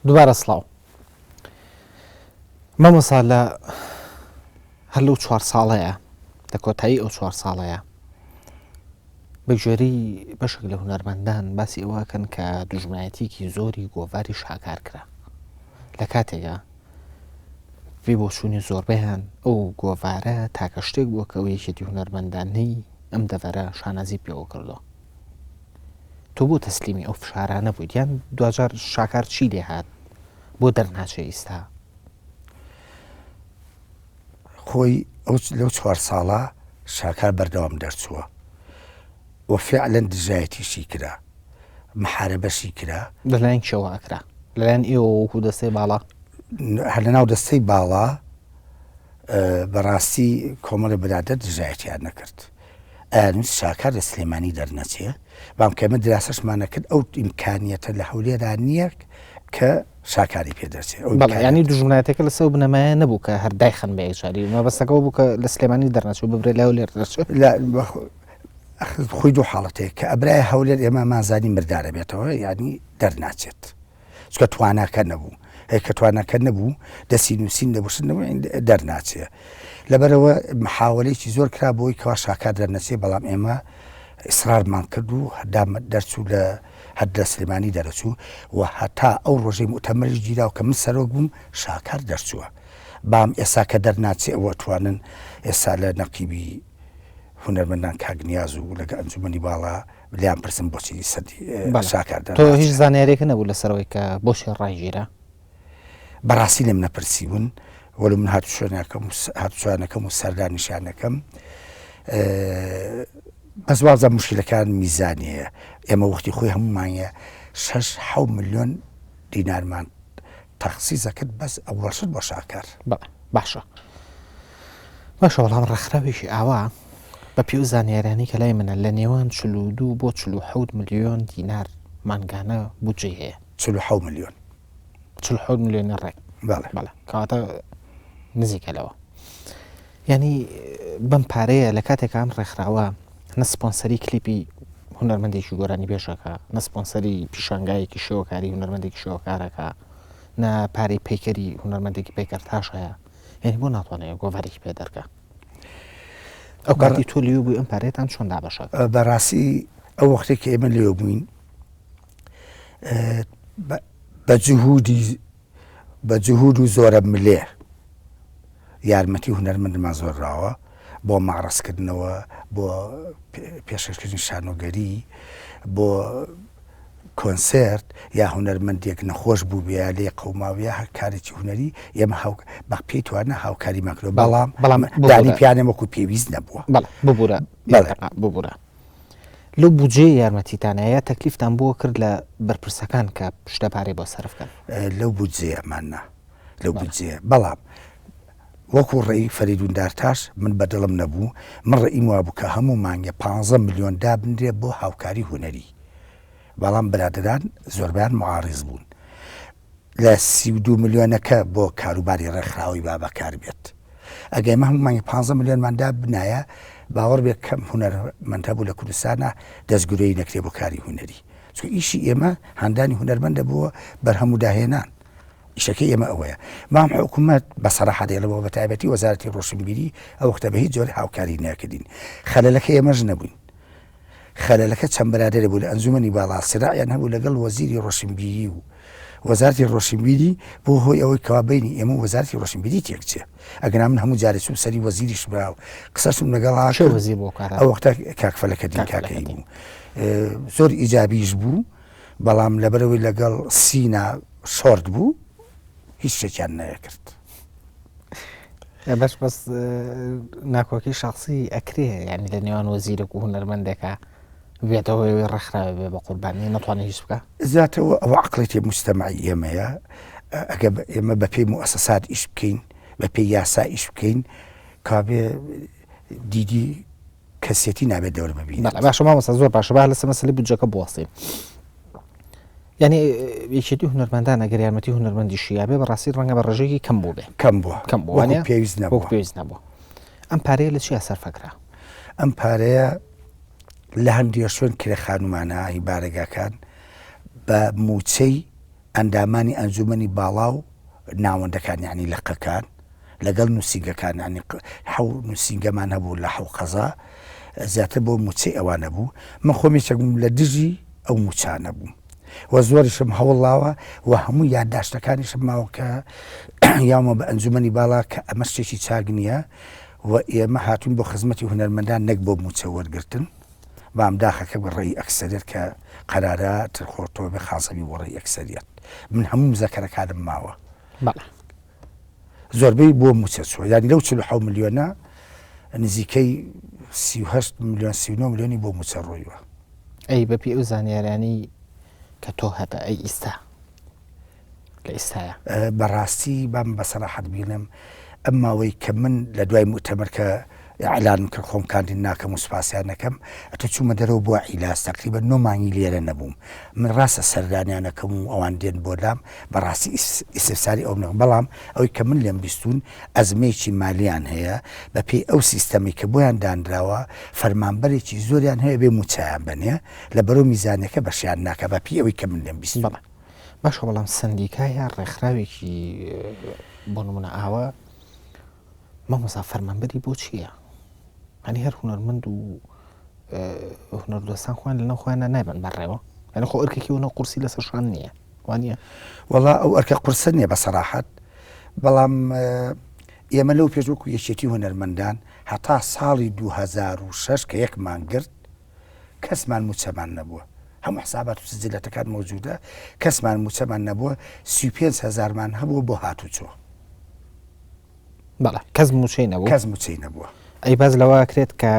دووبارە سڵاو مامۆسا لە هەر لەو چوار ساڵەیە لە کۆتایی ئەو چوار ساڵەیە بە گوێرەی بەشێک لە هونەرمەندان باسی ئەوەکەن کە دوژمنایەتیکی زۆری گۆڤاری شاکار کرا لە کاتێکا پێی بۆچوونی زۆربەیان ئەو گۆڤارە تاکە شتێک بووە کە ئەو یەکێتی هونەرمەندانەی ئەم دەڤەرە شانازی پێوە کردووە. تۆ بۆ تەسلیمی ئەو فشارانە بوویت یان دواجار شاکار چی لێ هات بۆ دەرناچێ ئیستا؟ خۆی لەو چوار ساڵە شاکار بەردەوام دەرچووە و فعلەن دژایەتیشی کرا محاربەشی کرا. لەلایەن کێوە ئەکرا؟ لەلایەن ئێوە وەکو دەستەی باڵا؟ هەر لەناو دەستەی باڵا بەڕاستی کۆمەڵی برادەر دژایەتیان نەکرد. ئەیانویست شاکار لە سلێمانی دەرنەچێ، بەڵام کە ئێمە دراسەشمان نەکرد ئەو ئیمکانیەتە لە هەولێرا نییە کە شاکاری پێ دەرچێ. ئەو بەڵێ یانی دوژمنایەتەکە لەسەر ئەو بنەمایە نەبوو کە هەر دایخەن بە یەکجاری، مەبەستەکە ئەوە بوو کە لە سلێمانی دەرنەچێ و ببرێ لە هەولێر دەرچێ. لە خۆی دوو حاڵەت هەیە کە ئەبرایە هەولێر ئێمە مانزانی مردارە بێتەوە یانی دەرناچێت. چونکە تواناکە نەبوو هەیە کە تواناکە نەبوو دەستی نووسین نەبوو شت نەبوو دەرناچێ لەبەرەوە محاولەیەکی زۆر کرا بۆی کەوا شاکار دەرنەچێ بەڵام ئێمە ئیسرارمان کرد و هەردام دەرچوو لە هەر لە سلێمانی دەرەچوو و هەتا ئەو ڕۆژەی موتەمەریش گیرا و کە من سەرۆک بووم شاکار دەرچووە بام ئێستا کە دەرناچێ ئەوە توانن ئێستا لە نەقیبی هونەرمەندان کاک نیاز و لەگە ئەنجومەنی باڵا لێیان پرسم بۆچی سەدی شاکار تۆ هیچ زانیارێکە نەبوو لەسەرەوەی کە بۆچی ڕایگیرا؟ بەڕاستی لێم نەپرسیون وەلو من هاتوچۆنەکەم هاتوچۆنەکەم و سەردانیشانەکەم بەس وازە مشکلەکان میزانەیە ئێمە وەختی خۆی هەمومانە 6 میلیۆن دینارمان تەخسیس ئەکرد بەس ئەوەڵ شت بۆ شاکار. بەڵێ باشە باشە بەڵام ڕێکخراوێکی ئاوا بە پێی ئەو زانیاریانەی کە لای منە لە نێوان 42 بۆ 47 ملیۆن دینار مانگانە بودجەی هەیە. 47 ملیۆن. 47 ملیۆنی ڕێک. بەڵێ. بەڵێ کەواتە نزیکە لەوە. یانی بەم پارەیە لە کاتێکا ئەم ڕێکخراوە نە سپۆنسەری کلیپی هونەرمەندێکی گۆرانی بێژەکە نە سپۆنسەری پیشانگایەکی شێوەکاری هونەرمەندێکی شێوەکارەکە نە پارەی پەیکەری هونەرمەندێکی پەیکەرتاش هەیە یعنی بۆ ناتوانێت گۆڤارێکی پێ دەرکە ئەو کاتی تۆ لێو بووی ئەم پارێتان چۆن دابەشە بەڕاستی ئەو وەختێک کە ئێمە لێو بووین بە جهودی بە جهود و زۆرە ملێ یارمەتی هونەرمەندمان زۆر راوە بۆ مەعرەزکردنەوە، بۆ پێشکەشکردنی شانۆگەری، بۆ کۆنسێرت یا هونەرمەندێک نەخۆش بووبێ یا لێ قەوماوە یا هەر کارێکی هونەری ئێمە هاو بە پێی توانا هاوکاریمان کردووە بەڵام بەڵام دانی پیانێ وەکو پێویست نەبووە. بەڵێ ببورە بەڵێ. ببورە لەو بودجەیە یارمەتیتانە یا تەکلیفتان بۆ کرد لە بەرپرسەکان کە شتە پارەی بۆ سەرف کەن؟ لەو بودجەیەمان نا لەو بودجەیە بەڵام وەکو ڕێی فەریدون دارتاش من بە دڵم نەبوو، من ڕێیم وابوو کە هەموو مانگێ پانزە ملیۆن دابنرێ بۆ هاوکاری هونەری، بەڵام برادەران زۆربەیان معاریز بوون لە 32 ملیۆنەکە بۆ کاروباری ڕێکخراوەی با بەکار بێت. ئەگەر ئێمە هەموو مانگێ پانزە ملیۆنمان دابنایە باوەڕ بێ کەم هونەرمەند هەبوو لە کوردستانا دەستگرۆی نەکرێ بۆ کاری هونەری، چونکە ئیشی ئێمە هاندانی هونەرمەندە بۆ بەرهەم و داهێنان. ئیشەکەی ئێمە ئەوەیە بەڵام حکومەت بە سەراحەت دەیڵێمەوە بە تایبەتی وەزارەتی ڕۆشنبیری ئەو وەختە بە هیچ جۆرێ هاوکاری نەکردین خەلەلەکە ئێمەش نەبووین خەلەلەکە چەند برادەرێ بوو لە ئەنجومەنی باڵا سراعیان هەبوو لەگەڵ وەزیری ڕۆشنبیری و وەزارەتی ڕۆشنبیری بۆ هۆی ئەوەی کەوا بینی ئێمە وەزارەتی ڕۆشنبیری تێکچێ ئەگەنا من هەموو جارێ چوم سەری وەزیریش برا و قسەشم لەگەڵ چێ وەزیر بۆ کارە ئەو وەختە کاک فەلەکەدین کاکەیی بوو زۆر ئیجابیش بوو بەڵام لەبەرئەوەی لەگەڵ سینا شۆرت بوو هیچ شتێکیان نەکرد. بەس بەس ناکۆکی شخصی ئەکرێ ینی لە نێوان وەزیرێک و هونەرمەندێکە بێتەوە ڕێکخراوە بێ بە قوربانی نەتوانێت هیچ بکە زیاتەوە ئەوە عقلێتی مجتەمەعی ئێمەیە ئەگە ئێمە بە پێی موئەسەسات ئیش بکەین بە پێی یاسا ئیش بکەین کابێ دیدی کەسێتی نابێت دەور ببینێت. بەڵێ باشە مامۆستا زۆر باشە با لەسەر مەسەلەی بودجەکە بوەستین. یعنی یەکێتی هونەرمەندان ئەگەر یارمەتی هونەرمەندی شیابێ بەڕاستی ڕەنگە بە ڕێژەیەکی کەم بوو بێ کەم بووە کەم بووە وەکو پێویست نەبووە وەکو پێویست نەبووە ئەم پارەیە لە چیا سەرفەکرا؟ ئەم پارەیە لە هەندێ شوێن کرێ خانومانە هی بارەگاکان بە موچەی. ئەندامانی ئەنجومەنی باڵا و ناوەندەکان یانی لقەکان لەگەڵ نووسینگەکان یانی حەو نووسینگەمان هەبوو لە حەو قەزا زیاتر بۆ مووچەی ئەوانە بوو من خۆم یەکێک بووم لە دژی ئەو مووچانە بووم و زۆریشم هەوڵاوە و هەموو یادداشتەکانیشم ماوە کە یاومە بە ئەنجومەنی باڵا کە ئەمە شتێکی چاک نییە و ئێمە هاتوون بۆ خزمەتی هونەرمەندان نەک بۆ مووچە وەرگرتن بام داخەکە بە ڕێی ئەکسەریەت کە قەرارە تر خۆ تۆ بێ خازەبی بۆ ڕێی ئەکسەریەت من هەموو مزەکەرەکانم ماوە بەڵێ زۆربەی بۆ موچە چووە یانی لەو 47 ملیۆنە نزیکەی 38 ملیۆن 39 ملیۆنی بۆ موچە ڕۆیوە ئەی بەپی ئەو زانیارانی کە تۆ هەتە ئەی ئیستا لە ئیستایا؟ بەڕاستی بام بە سەراحەت بیڵێم ئەم ماوەی کە من لە دوای موئتەمەر کە ئیعلانم کرد خۆم کاندید ناکەم و سوپاسیان نەکەم ئەتۆ چوومە دەرەوە بۆ عیلاج تەقریبەن نۆ مانگی لێرە نەبووم من ڕاستە سەردانیان ئەکەم و ئەوان دێن بۆ لام بەڕاستی ئیستفساری ئەوم نەکەم بەڵام ئەوەی کە من لێم بیستوون ئەزمەیەکی مالیان هەیە بە پێی ئەو سیستەمەی کە بۆیان دانراوە فەرمانبەرێکی زۆریان هەیە بێ مووچەیان بەنێ لە بەرەو میزانەکە بەشیان ناکە بە پێی ئەوەی کە من لێم بیستوون. بەڵێ باشە بەڵام سەندیکا یا ڕێکخراوێکی بۆ نمونە ئاوا مامۆسا فەرمانبەری بۆ چییە؟ هەنی هەر هونەرمەند و هونەردۆستان خۆیان لەناو خۆیاندا نایبن بەڕێوە یعنی خۆ ئەرکێکی وەنە قورسی لەسەر شان نییە وانە وەڵا ئەو ئەرکە قورسە نییە بە سەراحەت بەڵام ئێمە لەو پێش وەکو یەکێتی هونەرمەندان هەتا ساڵی 2006 کە یەکمان گرت کەسمان موچەمان نەبووە هەموو حسابات و سجلەتەکان مەوجودە کەسمان موچەمان نەبووە 35 هەزارمان هەبووە بۆ هاتوچۆ بەڵێ کەس موچەی نەبوو کەس موچەی نەبووە ئەی باس لەوە کرێت کە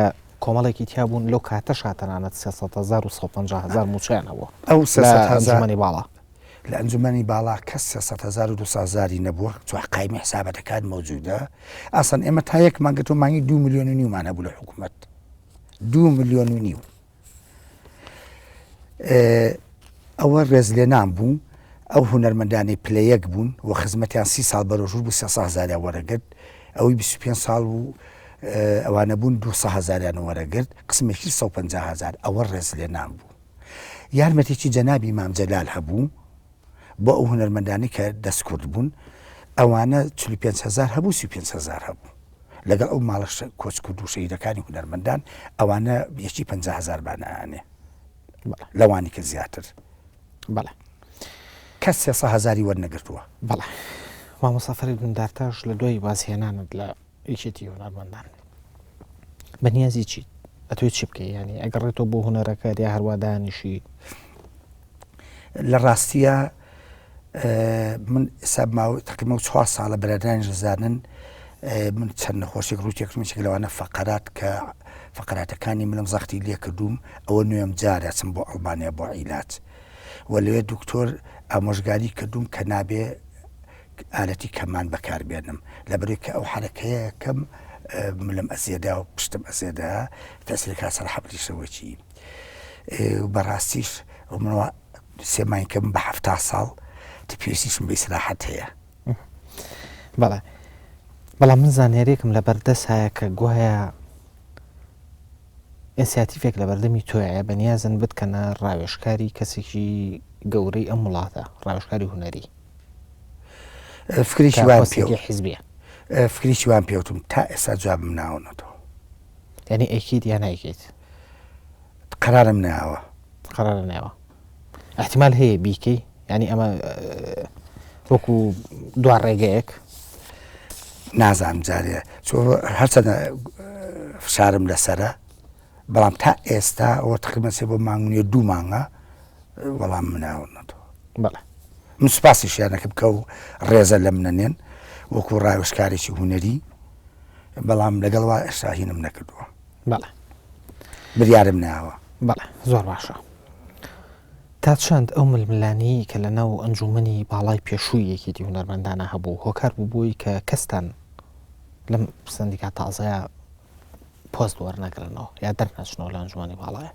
کۆمەڵێکی تیا بوون لەو کاتەشا تەنانەت 300 هەزار و 150 هەزار موچەیان هەبووە ئەو 300 لە هەزار ئەنجومەنی باڵا لە ئەنجومەنی باڵا کەس 300 هەزار و 200 هەزاری نەبووە چوە قایمی حسابەتەکان مەوجودە ئاسان ئێمە تا یەک مانگەتەوە مانگی دو ملیۆن و نیومان هەبوو لە حکوومەت دوو ملیۆن و نیو ئەوە ڕێزلێنان بوو ئەو هونەرمەندانەی پلە یەک بوون و خزمەتیان سی ساڵ بەرۆژوور بوو سێ هەزاریان وەرەگرت ئەوەی 25 ساڵ بوو ئەوانە بوون 200 هەزاریان وەرەگرت قسمێکی 150 هزار ئەوە ڕێزلێنان بوو یارمەتێکی جەنابی مام جەلال هەبوو بۆ ئەو هونەرمەندانەی کە دەستکورت بوون ئەوانە 45 هزار هەبوو 35 هزار هەبوو لەگەڵ ئەو ماڵە کۆچکرد و شەهیدەکانی هونەرمەندان ئەوانە یەکی 50 هزار بانانێ لەوانی کە زیاتر بەڵێ کەس سێ هزاری وەرنەگرتووە بەڵێ مامۆستا فەریدون دارتاش لە دوای وازهێنانت لە یەکێتی هونەرمەندان بە نیازی چیت ئەتوێ چی بکەی ینی ئەگەڕێتەوە بۆ هونەرەکە یا هەروا دانیشی لە ڕاستیە من ئێستا ماوەی تقریبا چوار ساڵە برادرانیش دەزانن من چەند نەخۆشیێک ڕوو تێکردم یەکێک لەوانە فەقەرات کە فەقەراتەکانی منم زەختی لێ کردووم ئەوە نوێم جارە چم بۆ ئەڵمانیا بۆ عیلاج و لەوێ دکتۆر ئامۆژگاری کردوم کە نابێ ئالەتی کەمان بەکاربێنم لەبەرەوەی کە ئەو حەرەکەیە کەم ملم ئەزێدا و پشتم ئەزێدا تەسیرەکە سەر حەبلی شەوەکی بەڕاستیش منەوە سێ مانگکەم بە هەفتا ساڵ ت پێویستیشم بە ئیسراحەت هەیە بەڵێ بەڵام من زانیاریەکم لە بەردەست هەیە کە گوایە ئینسیاتیفێک لە بەردەمی تۆیە بەنیازن بتکەنە ڕاوێژکاری کەسێکی گەورەی ئەم وڵاتە ڕاوێژکاری هونەری فکرێکی وان پێ حیزبیە فکرێکی وان پێوتم تا ئێستا جوابم ناونەتەوە یعنی ئەیکەیت یا نایکەیت قەرارم ناوە قەرار ناوە احتمال هەیە بیکەی یعنی ئەمە وەکو دوا ڕێگەیەک نازانم جارێ هەرچەندە فشارم لەسرە بەڵام تا ئێستا ئەوە تقریبا سێ بۆ مانگ نیە دوو مانگە وەڵام مناونەتەوە بەڵێ من سوپاسیشیان ئەکەم کە و ڕێزە لە منەنێن وەکو ڕاوێژکارێکی هونەری بەڵام لەگەڵ وا ئێستا هینم نەکردووە بەڵێ بریارم ناوە بەڵێ زۆر باشە تا چەند ئەو ململانێیەی کە لە ناو ئەنجوومەنی باڵای پێشووی یەکێتی هونەرمەندانا هەبوو هۆکار بوو بۆی کە کەستان لەم سەندیکا تازەیە پۆست وەرنەگرنەوە یا دەرنەچنەوە لە ئەنجومەنی باڵایە؟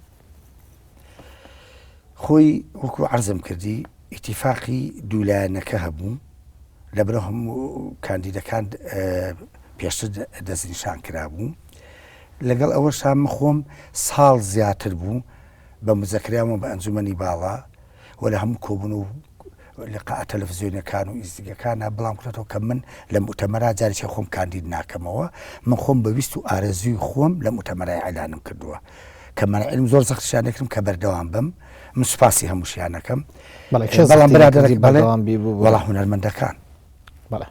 خۆی وەکو عەرزم کردی ئیتیفاقی دوو لایەنەکە هەبوو لەبەرئەو هەموو کاندیدەکان پێشتر دەستنیشان کرابوو لەگەڵ ئەوەشا من خۆم ساڵ زیاتر بوو بە مزەکریان و بە ئەنجومەنی باڵا و لە هەموو کۆبوون و. لقاء تەلەفزیۆنیەکان و ئیزگەکانە بڵام کردێتەوە کە من لە موتەمەرا جارێکی خۆم کاندید ناکەمەوە من خۆم بە ویست و ئارەزووی خۆم لە موتەمەرای ئەلانم کردووە کە من علم زۆر زەختیشان دەکردم کە بەردەوام بم من سوپاسی هەمووشیانەکەم بەڵام برادەرەک بەڵام وەڵا هونەرمەندەکان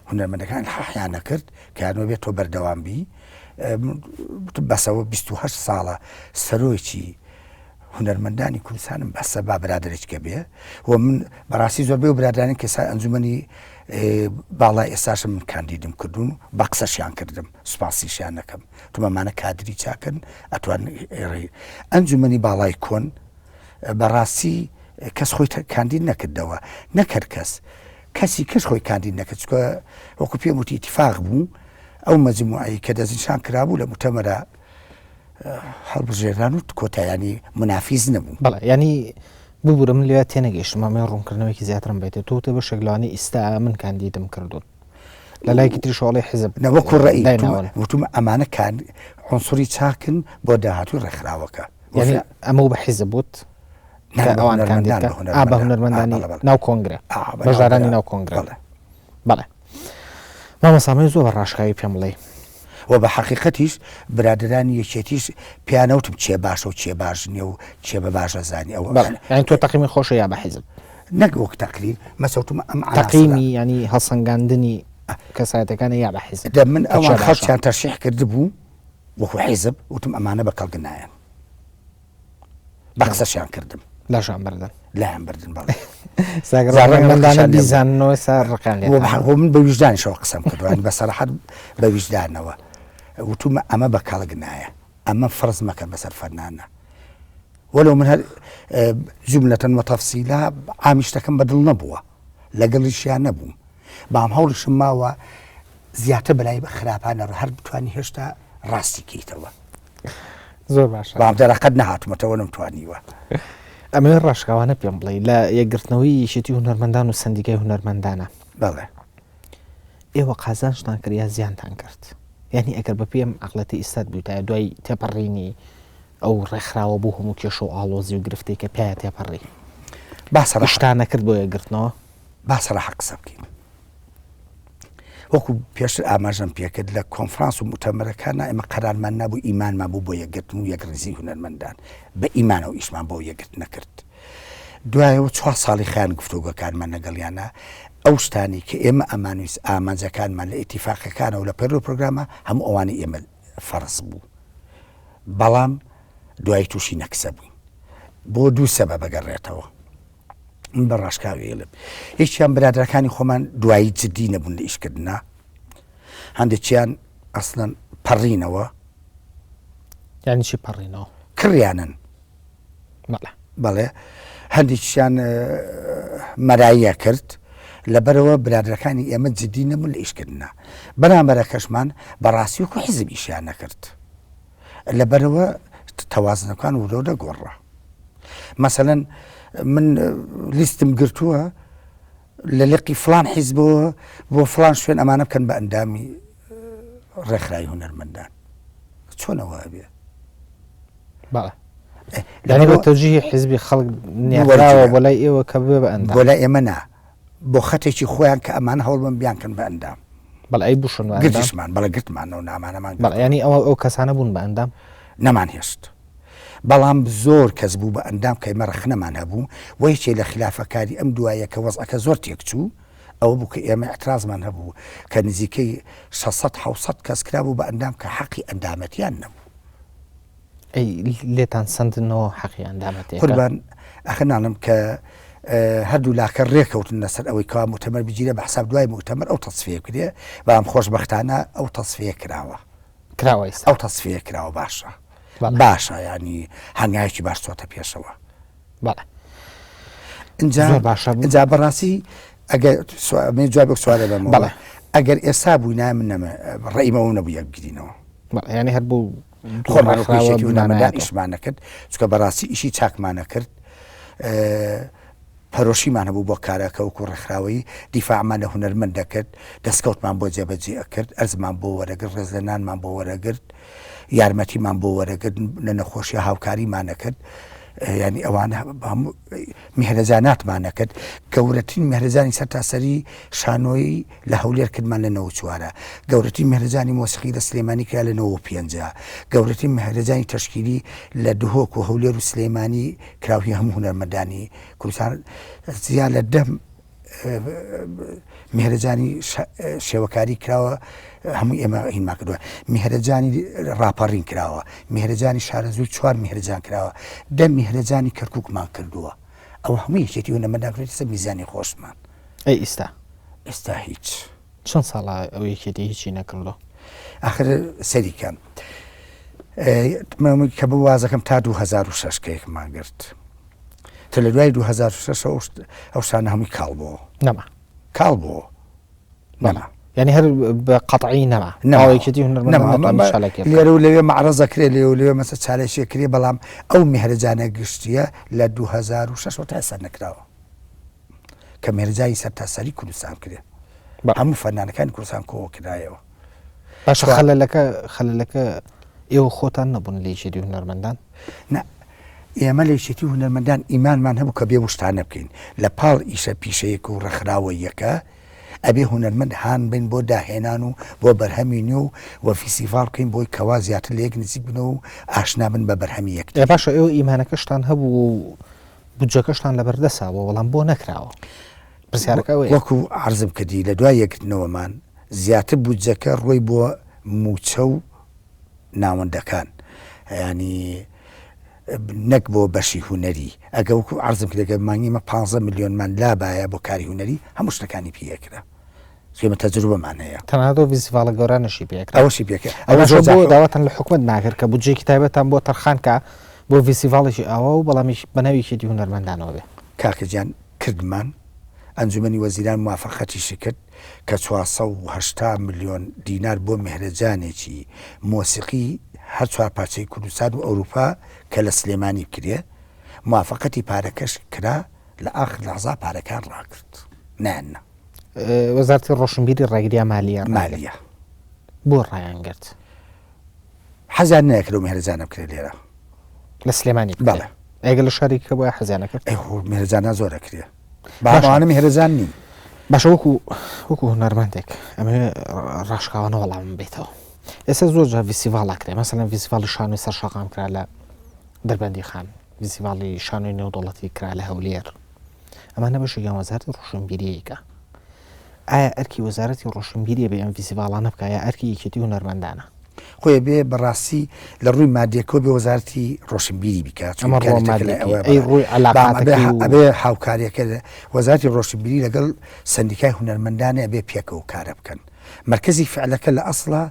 هونەرمەندەکان حەحیان نەکرد کە یانەوە بێت تۆ بەردەوام بی بەسەوە 28 ساڵە سەرۆکی هونەرمەندانی کوردستانم بەسە با برادەرێکە بێ و من بەڕاستی زۆربەی و برادرانی کە سا ئەنجومەنی باڵای ئێستاشم من کاندیدم کردوون بە قسەشیان کردم سوپاسیشیان نەکەم تومەمانە کادری چاکن ئەتوان ئەنجومەنی باڵای کۆن بەڕاستی کەس خۆی کاندید نەکردەوە نەکرد کەس کەسی کەس خۆی کاندید نەکرد چکە وەکو پێم وتی اتفاق بوو ئەو مەجموعەی کە دەستنیشان کرابوو لە موتەمەرە هەڵبژێران و کۆتایانی منافیز نەبوو. بەڵێ یانی ببورە من لێ تێنەگەیشتم ئەمەی ڕوونکردنەوەیەکی زیاترم بێتێ تۆ تێ بەشێک لەوانەی ئیستا من کاندیدم کردوون لە لایەکی تریشەوە ئەڵێ حیزب نە وەکو ڕەئی دایناون. وتم ئەمانە کان عنصری چاکن بۆ داهاتووی ڕێکخراوەکە. یانی ئەمە و بە حیزب وت نا کە بە ئەوان کاندید هونەرمەندان کە بە ئا بە هونەرمەندان ئا هونەرمەندانی بەڵێ بەڵێ ناو کۆنگرە ئا بە ناو بەشدارانی برا ناو کۆنگرە بەڵێ. بەڵێ مامۆستا من زۆر بە ڕاشکاوی پێم بڵێی. وە بە حەقیقەتیش برادەرانی یەکێتیش پێیانەوتم کێ باشە و کێ باش نیە و کێ بە باش ئەزانی ئەوە بەڵێ یانی تۆ تەقیمی خۆشە یا بە حیزب؟ نەک وەک تەقریر مەسەوتم ئەم عەناسرە. تەقیمی یانی هەڵسەنگاندنی کەسایەتەکانە یا بە حیزب دە من کە کێ ئەوان باشە؟ خەڵکیان تەرشیح کردبوو وەکو حیزب وتم ئەمانە بە کەڵک نایەن. بە قسەشیان کردم. لاشان بردن. لایان بردن بەڵێ. ساگە ڕەنگە بیزاننەوە سا ڕقیان لێ بۆ من بە ویژدانیشەوە قسەم کردووە بە سەراحەت بە ویژدانەوە وتومە ئەمە بە کەڵک نایە ئەمە فەرز مەکەن بەسەر فەنانە وەلو من هەر جملەتەن وە تەفسیلا عامی شتەکەم بەدڵ نەبووە لەگەڵیشیان نەبووم بەڵام هەوڵیشم ماوە زیاتر بەلای خراپانە هەر بتوانی هێشتا ڕاستی کەیتەوە. زۆر باشە بەڵام دەرەقەت نەهاتومەتەوە نەمتوانیوە. ئەمەوێت ڕاشکاوانە پێم بڵێ لە یەکگرتنەوەی یەکێتی هونەرمەندان و سەندیکای هونەرمەندانە بەڵێ ئێوە قازانجتان کرد یا زیانتان کرد یعنی ئەگەر بە پێم عقلەتی ئیستات بوویتایە دوای تێپەڕینی ئەو ڕێکخراوە بۆ هەموو کێشە و ئاڵۆزی و گرفتێک کە پیاە تێپەڕی با سەراحەت شتان نەکرد بۆ یەکگرتنەوە با سەراحەت قسە بکەین وەکو پێشتر ئاماژەم پێکرد لە کۆنفرانس و موتەمەرەکانە ئێمە قەرارمان نابوو ئیمانمان بوو بۆ یەکگرتن و یەکڕیزی هونەرمەندان بە ئیمانەوە ئیشمان بۆ یەکگرتنە کرد دوایەوە چوار ساڵی خیان گفتوگۆکانمان لەگەڵیانە ئەو شتانی کە ئێمە ئەمانویست ئامانجەکانمان لە ئیتیفاقەکانەوە لە پەیڕەو پرۆگرامە هەموو ئەوانەی ئێمە فەرز بوو بەڵام دوای تووشی نەکسە بووین بۆ دوو سەبە بەگەڕێتەوە من بە ڕاشکاوی ئەڵێم یەکیان برادەرەکانی خۆمان دوایی جدی نەبوون لە ئیشکردنا هەندێکیان ئەسڵەن پەڕینەوە یعنی چی پەڕینەوە کڕیانن بەڵێ هەندێکیان مەراییە کرد لەبەرەوە برادەرەکانی ئێمە جدی نەبوون لە ئیشکردنا بەرامبەرەکەشمان بەڕاستی وەکو حیزب ئیشیان نەکرد لەبەرەوە تەوازنەکان ورۆ دەگۆڕا مەسەلەن من لیستم گرتووە لە لقی فلان حیزبەوە بۆ فلان شوێن ئەمانە بکەن بە ئەندامی ڕێکخراوی هونەرمەندان چۆنەوە بێ لەبەر تەوجیهی حیزبی خەڵک نێراوە بۆ لای ئێوە کە ببێ بە ئەندام بۆ لای ئێمە نا بۆ خەتێکی خۆیان کە ئەمان هەوڵ بن بیانکەن بە ئەندام بەڵێ ئەی بووشن بە ئەندام گرتیشمان بەڵێ گرتمانەوە نامانەمان بەڵێ یانی ئەوە ئەو کەسانە بوون بە ئەندام نەمان هێشت بەڵام زۆر کەس بوو بە ئەندام کە ئێمە ڕەخنەمان هەبوو و یەکێ لە خلافەکاری ئەم دوایە کە وەزعەکە زۆر تێکچوو ئەوە بوو کە ئێمە اعترازمان هەبوو کە نزیکەی 600 700 کەس کرابوو بە ئەندام کە حەقی ئەندامەتیان نەبوو. ئەی لێتان سەندنەوە حەقی ئەندامەتیەکە؟ قوربان ئەخر ناڵێم کە هەردوو لاکە ڕێکەوتن لەسەر ئەوەی کەوا موتەمەر بگیرێ بە حساب دوای موتەمەر ئەو تەسفیە بکرێ بەڵام خۆشبەختانە ئەو تەسفیە کراوە. کراوە ئیستا؟ ئەو تەسفیە کراوە باشە باشە ینی هەنگاوێکی باش چۆتە پێشەوە. بەڵێ ئینجا زۆر باشە ئینجا بەڕاستی ئەگەر من جوابێک سوالە بەمەوە بەڵێ. ئەگەر ئێستا بووینایە من نەمە ڕێیمەوە نەبوو یەک بگرینەوە. بەڵێ یانی هەر بۆ خۆمان وەکو یەکێتی هونەرمەندان ئیشمان نەکرد چونکە بەڕاستی ئیشی چاکمان نەکرد پەرۆشیمان هەبوو بۆ کارەکە وەکو ڕێکخراوەیی دیفاعمان لە هونەرمەند دەکرد دەستکەوتمان بۆ جێبەجێ ئەکرد ئەرزمان بۆ وەرەگرت ڕێزلێنانمان بۆ وەرەگرت یارمەتیمان بۆ وەرەگرت لە نەخۆشی هاوکاریمان نەکرد. ینی ئەوانە هەموو میهرەجاناتمان نەکرد گەورەترین میهرەجانی سەرتاسەری شانۆیی لە هەولێر کردمان لە نەوە چوارە گەورەترین میهرەجانی مۆسیقی لە سلێمانی کرا لە نەوە پێنجە گەورەترین میهرەجانی تەشکیلی لە دهۆک و هەولێر و سلێمانی کراو هی هەموو هونەرمەندانی کوردستان زیاد لە دە میهرەجانی شێوەکاری کراوە هەموو ئێمە هینمان کردووە میهرەجانی ڕاپەڕین کراوە میهرەجانی شارەزوور چوار میهرەجان کراوە دە میهرەجانی کەرکووکمان کردووە ئەوە هەموو یەکێتی هونەرمەندان کردووە سەر میزانی خۆشمان. ئەی ئیستا؟ ئێستا هیچ. چەند ساڵە ئەو یەکێتی هیچی نەکردووە؟ ئاخر سەری کەم کە بۆ وازەکەم تا 2006 کە یەکمان گرت تە لە دوای 2006 ئەو شتانە هەمووی کاڵ بۆ نەما کاڵ بۆ نەما یعنی هەر بە قەتعی نەما نەما یەکێتی هونەرمەندان چالاکی لێرە و لەوێ مەعرەزە کرێ لێ و لەوێ مەسە چالێکیە کرێ بەڵام ئەو میهرەجانە گشتیە لە 2006 تا ئێستا نەکراوە کە مێرجای سەرتاسەری کوردستان کرێ هەموو فەنانەکانی کوردستان کۆ کرایەوە. باشە خەلەلەکە خەلەلەکە ئێوە خۆتان نەبوون لە یەکێتی هونەرمەندان؟ نا ئێمە لە یەکێتی هونەرمەندان ئیمانمان هەبوو کە بێ وشتانە بکەین لە پاڵ ئیشە پیشەیەک و ڕێکخراوەیەکە ئەبێ هونەرمەند هان بین بۆ داهێنان و بۆ بەرهەمی نوێ و وە فیسیڤاڵ بکەین بۆی کەوا زیاتر لە یەک نزیک بنەوە و ئاشنا بن بە بەرهەمی یەکتری. باشە ئێوە ئیمانەکەشتان هەبوو و بودجەکەشتان لەبەردەسا بووە بەڵام بۆ نەکراوە؟ پرسیارەکە ئەوەیە. وەکو عەرزم کردی لە دوای یەکگرتنەوەمان زیاتر بودجەکە ڕۆی بۆ مووچە و ناوەندەکان یانی نەک بۆ بەشی هونەری ئەگە وەکو عەرزم کرد ئەگەر مانگی ئێمە 15 ملیۆنمان لابایە بۆ کاری هونەری هەموو شتەکانی پێ ئەکرا ئێمە تەجروبەمان هەیە. تەنانەت ئەو ڤیستیڤاڵە گەورانەشی پێ ئەکرا. ئەوەشی پێ کرا. ئەوە زۆر بۆ داواتان لە حکومەت ناکرد کە بودجەیەکی تایبەتتان بۆ تەرخان کا بۆ ڤیستیڤاڵێکی ئاوا و بەڵامیش بە ناوی یەکێتی هونەرمەندانەوە بێ؟ کاکە گیان کردمان، ئەنجومەنی وەزیران موافەقەتیشی کرد کە 480 ملیۆن دینار بۆ مێهرەجانێکی مۆسیقی هەر چوار پارچەی کوردستان و ئەوروپا کە لە سلێمانی بکرێ، موافەقەتی پارەکەش کرا، لە ئاخر لەحزا پارەکەیان ڕاگرت نایان نا. وەزارەتی ڕۆشنبیری ڕێگریا مالیە ڕاگرت. مالیە. بۆ ڕایان گرت؟ حەزیان نەکرد ئەو مێهرەجانە بکرێت لێرە. لە سلێمانی بکرێت؟ بەڵێ. ئەگەر لە شارێکی کە بوایە حەزیان نەکرد؟ ئەی خۆ مێهرەجانە زۆر ئەکرێ. باشە ئەوانە مێهرەجان نین. باشە وەکو وەکو هونەرمەندێک ئەمەوێ ڕاشکاوانە وەڵامم بێتەوە. ئێستا زۆر جار ڤیستیڤاڵ ئەکرێ مەسەلەن ڤیستیڤاڵی شانۆی سەر شەقام کرا لە دەربەندی خان ڤیستیڤاڵی شانۆی نێودەوڵەتی کرا لە هەولێر ئەمانە بەشێکیان وەزارەتی ڕۆشنبیرییەکە. ئایا ئەرکی وەزارەتی ڕۆشنبیریە بێ ئەم ڤیستیڤاڵانە بکا یا ئەرکی یەکێتی هونەرمەندانە؟ خۆی بێ بەڕاستی لە ڕووی مادیەکەوە بێ وەزارەتی ڕۆشنبیری بیکا ئەمە ڕووە مادیەکەی ئەی ڕووی عەلاقاتەکەی و ئەبێ هاوکاریەکە وەزارەتی ڕۆشنبیری لەگەڵ سەندیکای هونەرمەندانە ئەبێ پێکەوە کارە بکەن مەرکەزی فعلەکە لە ئەسڵا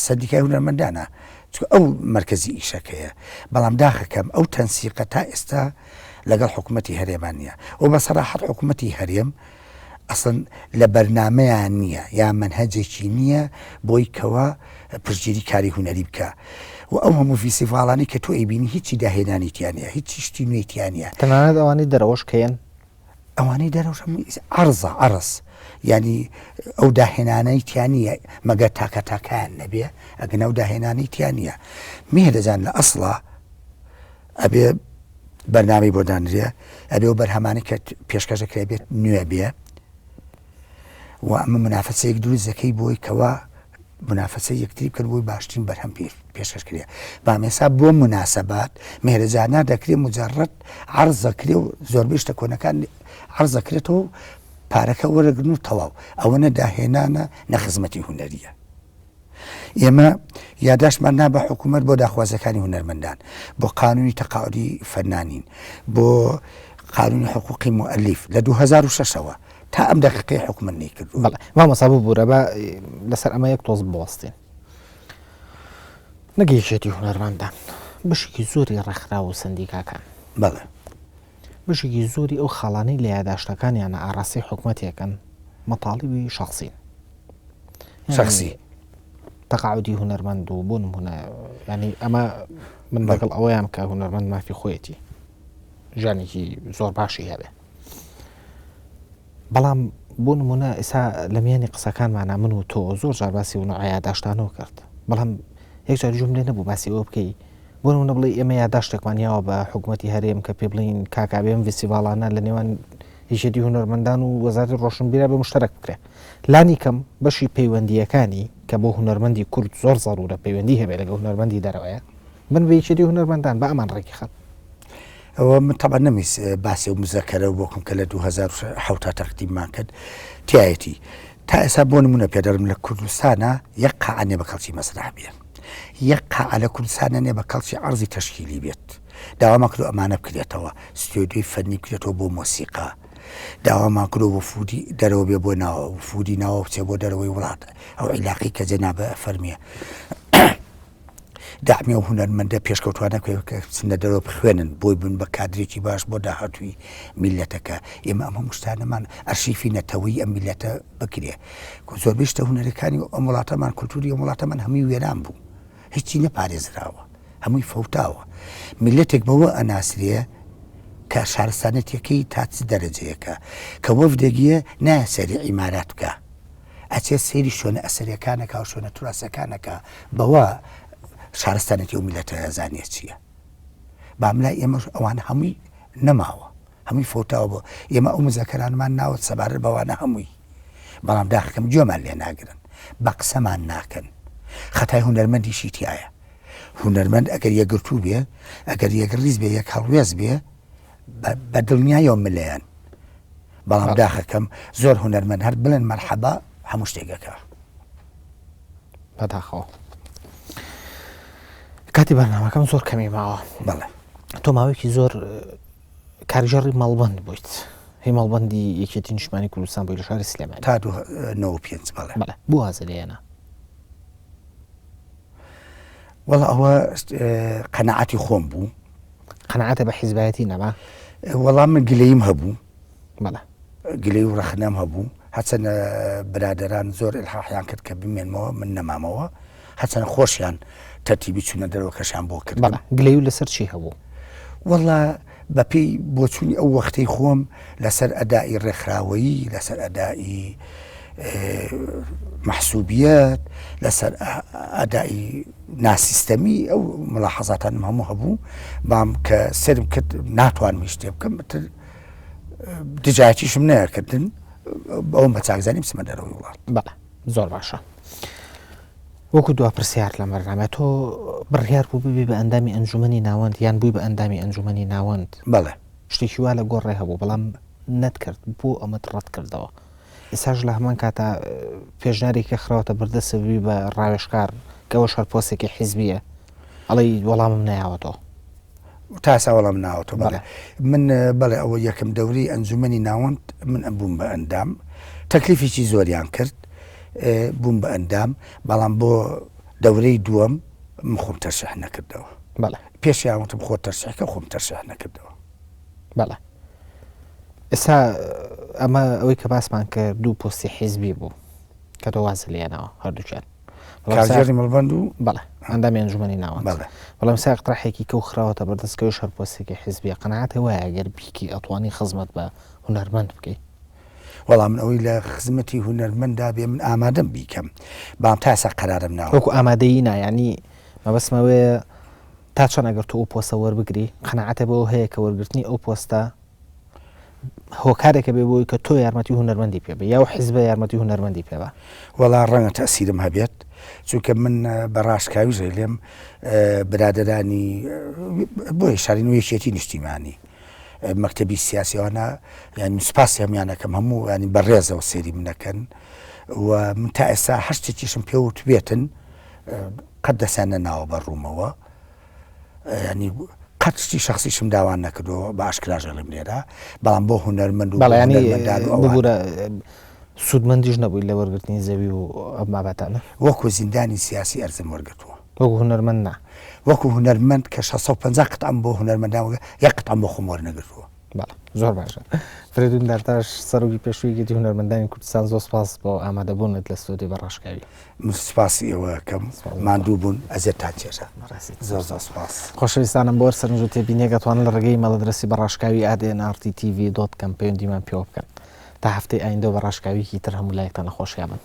سەندیکای هونەرمەندانە چونکە ئەو مەرکەزی ئیشەکەیە بەڵام داخەکەم ئەو تەنسیقە تا ئێستا لەگەڵ حکوومەتی هەرێمان نییە و بە سەراحەت حکوومەتی هەرێم ئەسڵەن لە بەرنامەیان نییە یا مەنهەجێکی نییە بۆی کەوا پشتگیری کاری هونەری بکا و ئەو هەموو فیستیڤاڵانەی کە تۆ ئەیبینی هیچی داهێنانی تیا نییە هیچی شتی نوێی تیا نییە. تەنانەت ئەوانەی دەرەوەش کە یەن. ئەوانەی دەرەوەش هەمووی عەرزە عەرز یانی ئەو داهێنانەی تیا نییە مەگەر تاکە تاکایان نەبێ ئەگەنا ئەو داهێنانەی تیا نییە مێهرەجان لە ئەسڵا ئەبێ بەرنامەی بۆ دانرێ ئەبێ و بەرهەمانی کە پێشکەش دەکرێت بێت نوێ بێ و ئەمە منافەسەیەک دروست دەکەی بۆی کەوا منافەسە یەکتری بکەن بۆی باشترین بەرهەم پێشکەش کرێ بامێسا بۆ مناسبات مهرەجانا دەکرێ مجرد عرض دەکرێ و زۆربەی شتە کۆنەکان عرض دەکرێتەوە و پارەکە وەرەگرن و تەواو ئەوە نە داهێنانە نە خزمەتی هونەریە ئێمە یاداشتمان نا بە حکوومەت بۆ داخوازیەکانی هونەرمەندان، بۆ قانونی تەقاعودی فەنانین، بۆ قانونی حقوقی موئەلیف لە 2006 ەوە تا ئەم دەقیقەی حکومەت نەیکردووە. بەڵێ مامۆستا ببورە با لەسەر ئەمە یەک تۆز بوەستین. نەک یەکێتی هونەرمەندان بەشێکی زۆری ڕێکخراو و سەندیکاکان بەڵێ بەشێکی زۆری ئەو خاڵانەی لە یاداشتەکانیانە ئاڕاستەی حکومەتێکن مەتاڵیبی شەخسین. شخصی تەقاعودی هونەرمەند و بۆ نمونە ینی ئەمە من لەگەڵ ئەوەیان کە هونەرمەند مافی خۆیەتی ژیانێکی زۆر باشی هەبێ بەڵام بۆ نمونە ئێسا لە میانی قسەکانمانە من و تۆ زۆر جار باسی و نوعیا داشتانەوە کرد بەڵام یەک جار جوم لێ نەبوو باسی ئەوە بکەی بۆ نمونە بڵێ ئێمە یاداشتێکمان یاوە بە حکوومەتی هەرێم کە پێ بڵین کاکا بێم ڤیستیڤاڵانە لە نێوان یەکێتی هونەرمەندان و وەزارەتی ڕۆشنبیرا بە مشتەرەک بکرێ لانی کەم بەشی پەیوەندییەکانی کە بۆ هونەرمەندی کورد زۆر زەرورە پەیوەندی هەبێ لەگەڵ هونەرمەندی دەرەوەیە بن بە یەکێتی هونەرمەندان با ئەمان ڕێکی خەن. ئەوە من تەبعەن نەمویست باسی ئەو مزەکەرە بۆ بکەم کە لە 2007 تەقدیممان کرد تیایەتی تا ئێستا بۆ نمونە پێ دەڵێم لە کوردستانە یەک قاعە نیە بە کەڵکی مەسرەح بێ یەک قاعە لە کوردستانە نیە بە کەڵکی عەرزی تەشکیلی بێت داوامان کردو ئەمانە بکرێتەوە ستۆدیۆی فەنی بکرێتەوە بۆ مۆسیقا داوامان کردو وفودی دەرەوە بێ بۆ ناوە وفودی ناوە بچێ بۆ دەرەوەی وڵات ئەو عیلاقی کە جەنابە فەرمیە دەعمی ئەو هونەرمەندە پێشکەوتوانە بکەن کە بچنە دەرەوە بخوێنن بۆی بن بە کادرێکی باش بۆ داهاتووی میللەتەکە ئێمە ئەم هەموو شتانەمان ئەرشیفی نەتەوەیی ئەم میللەتە بکرێ زۆربەی شتە هونەرەکانی ئەم وڵاتەمان کولتوری ئەم وڵاتەمان هەمووی وێران بوو هیچی نەپارێزراوە هەمووی فەوتاوە میللەتێک بەوە ئەناسرێ کە شارستانەتەکەی تا چ دەرەجەیەکە کە وەفدێکیە نایە سەیری عیمارات بکە ئەچێت سەیری شوێنە ئەسەریەکان ئەکا و شوێنە توراسەکان ئەکا بەوە شارستانێتی ئەو میلەتە ئەزانێ چییە بام لای ئێمەش ئەوان هەمووی نەماوە هەمووی فەوتاوە بۆ ئێمە ئەو مزەکەرانمان ناوە سەبارەت بەوانە هەمووی بەڵام داخەکەم گوێمان لێ ناگرن بە قسەمان ناکەن خەتای هونەرمەندیشی تایە هونەرمەند ئەگەر یەکگرتوو بێ ئەگەر یەکڕیز بێ یەک هەڵوێست بێ بە دڵنیایەوە ملەیان بەڵام داخەکەم زۆر هونەرمەند هەر بڵێن مەرحەبا هەموو شتێک ئەکا. بەداخەوە کاتی بەرنامەکەم زۆر کەمی ماوە. بەڵێ. تۆ ماوەیەکی زۆر کارگێڕی مەڵبەند بوویت هی مەڵبەندی یەکێتی نیشتمانی کوردستان بووی لە شاری سلێمانی تا 95 بەڵێ. بەڵێ بۆ وازت لێ هێنا؟ وەڵا ئەوە قەناعەتی خۆم بوو. قەناعەتە بە حیزبایەتی نەما؟ وەڵا من گلەییم هەبوو. بەڵێ. گلەی و ڕەخنەم هەبوو. هەرچەندە برادەران زۆر ئیلحاحیان کرد کە بمێنمەوە، من نەمامەوە. هەرچەندە خۆشیان تەرتیبی چوونە دەرەوەکەشیان بۆ کردم. بەڵێ. گلەیی و لەسەر چی هەبوو؟ وەڵا بەپێی بۆچوونی ئەو وەختەی خۆم لەسەر ئەدائی ڕێکخراوەیی، لەسەر ئەدائی مەحسوبیەت، لەسەر ئەدائی ناسیستەمی ئەو ملاحەزاتانم هەموو هەبوو بام کە سەرم کرد ناتوانم هیچ شتێ بکەم تر دژایەتیشم نەکردن ئەوم بە چاکزانی بچمە دەرەوەی وڵات. بەڵێ زۆر باشە. وەکو دوا پرسیار لەم بەرنامە تۆ بڕیار بوو ببی بە ئەندامی ئەنجومەنی ناوەند یان بووی بە ئەندامی ئەنجومەنی ناوەند؟ بەڵێ. شتێکی وا لە گۆڕێ هەبوو بەڵام نەتکرد بۆ ئەمەت ڕەت کردەوە؟ ئێستاش لە هەمان کاتا پێشنیارێک کە خراوەتە بەردەستت ببی بە ڕاوێژکار کە ئەوەش هەر پۆستێکی حیزبییە ئەڵێی وەڵامم نەیاوەتەوە. تا ئێستا وەڵام ناوەتەوە بەڵێ من بەڵێ ئەوە یەکەم دەوری ئەنجومەنی ناوەند من بووم بە ئەندام تەکلیفێکی زۆریان کرد بووم بە ئەندام بەڵام بۆ دەورەی دووەم من خۆم تەرشیح نەکردەوە بەڵێ پێشیان وتم خۆ تەرشیحکە خۆم تەرشیح نەکردەوە. بەڵێ ئێستا ئەمە ئەوەی کە باسمان کرد دوو پۆستی حیزبی بوو کە تۆ وازت لێناوە هەردووکیان کارگێڕی مەڵبەند و بەڵێ ئەندامی ئەنجومەنی ناوەند بەڵێ بەڵام سا اقتراحێکی کەو خراوەتە بەردەست کەویش هەر پۆستێکی حیزبیە قەناعەتە وایە گەر بیکی ئەتوانی خزمەت بە هونەرمەند بکەی وەڵا من ئەوەی لە خزمەتی هونەرمەندا بێ من ئامادەم بیکەم بەڵام تا ئێستا قەرارم ناوە وەکو ئامادەیی نا یانی مەبەستم ئەوەیە تا چەند ئەگەر تۆ ئەو پۆستە وەربگری قەناعەتە بەوە هەیە کە وەرگرتنی ئەو پۆستە هۆکارێکە بێ بۆی کە تۆ یارمەتی هونەرمەندی پێ بە یا و حیزبە یارمەتی هونەرمەندی پێ بە. وەڵا ڕەنگە تەئسیرم هەبێت چونکە من بە ڕاشکاویش ئەیلێم برادەرانی بۆیە شارین و یەکێتی نیشتیمانی مەکتەبی سیاسی ئەوانە یانی سوپاسی هەموویان ئەکەم هەموو ینی بە ڕێزەوە سەیری من ئەکەن و من تا ئێستا هەر شتێکیشم پێ وتبێتن قەت دەستیان نەناوە بە ڕوومەوە ینی قەت شتی شخصیشم داوان نەکردەوە بە ئاشکراش ئەڵێم لێرە بەڵام بۆ هونەرمەند و بەڵێ ینی هونەرمەندان و ئەوان ببورە سوودمەندیش نەبووی لە وەرگرتنی زەوی و ئەم بابەتانە؟ وەکو زیندانی سیاسی ئەرزم وەرگرتووە. وەکو هونەرمەند نا؟ وەکو هونەرمەند کە 650 قطعەم بۆ هونەرمەندان وەرگرت یەک قطعەم بۆ خۆم وەرنەگرتووە. بەڵێ زۆر باشە. فریدون دارتاش سەرۆکی پێشووی یەکێتی هونەرمەندانی کوردستان زۆر سپاس بۆ ئامادەبوونت لە ستۆدیۆی بە ڕاشکاوی. من سپاسی ئێوە ئەکەم ماندوو بوون ئەزیەتتان کێشا زۆر زۆر سپاس. خۆشەویستانم بۆ هەر سەرنج و تێبینیەک ئەتوانن لە ڕێگەی ئیمەڵ ئەدرەسی بە ڕاشکاوی at nrttv dot com پەیوەندیمان پێوە بکەن. تا هەفتەی ئایندە و بە ڕاشکاویەکی تر هەموو لایەکتان لە خۆشیا بن.